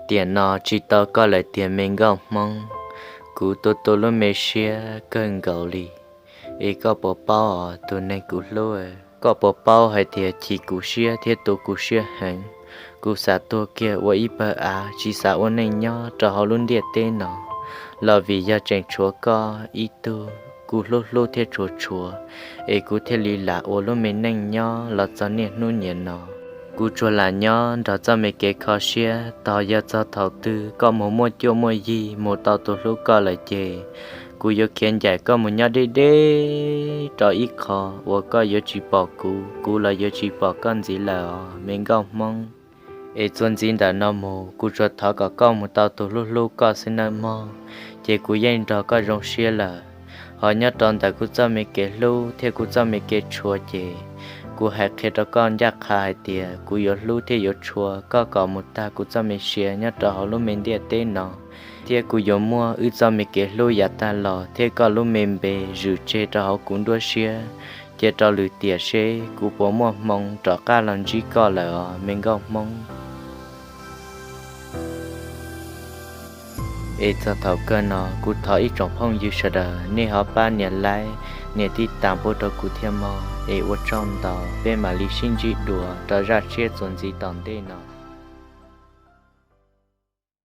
Tiam no tsis tau koj lawm tiag me nkauj Hmoob, kuv tu tu lub me siab kawg nkaus li. Es koj puas paub os tus neeg kuv hlub, koj puas paub hais tias chim kuv siab thiab tu kuv siab heev. Kuv xav tuag kiag ua ib pawg av tsis xav ua neej nyob rau hauv lub ntiaj teb no, los vim yog tseem tshuav koj ib tug kuv hlub hlub thiab tshua tshua, es kuv thiaj li lam ua lub me neej nyob los txog niaj hnub niam no. Kuv tsuas lam nyob nrog txoj me kev kho siab, tos yog txog thaum twg koj mus muaj cuab muaj yig mus tau tus hlub koj lawm ces kuv yuav khiav ncaim koj mus nyob deb deb rau ib qho uas koj yuav tsis pom kuv, kuv los yuav tsis pom koj ntxiv lawm os me nkauj Hmoob. Es txuas ntxiv ntawm no mus kuv tsuas thov kom koj mus tau tus hlub hlub koj xwb nawb mog, ces kuv yeej nrog koj zoo siab lawm. Ho nyob rau ntawm kuv txoj me kev hlub thiab kuv txoj me kev tshua ces kuv hais qhia rau koj ncaj qha hais tias kuv yuav hlub thiab yuav tshua koj kom mus tag kuv txoj me sia nyob rau hauv lub me ntiaj teb no, thiab kuv yuav muab wb txoj me kev hlub yav tag los thiab koj lub me npe zwm tseg rau hauv kuv nruab siab, cia rau lwm tiam seb kuv puas muaj hmoo rov qab los ntsib koj lawm os me nkauj Hmoob. Es txog thaum kawg no kuv thov ib tsoom phooj ywg sawv daws nej ho pab nias like, nias tib tas pub rau kuv thiab mog, es ua tsaug ntau, peb mam li sib ntsib dua rau zaj tshiab txuas ntxiv tom ntej no.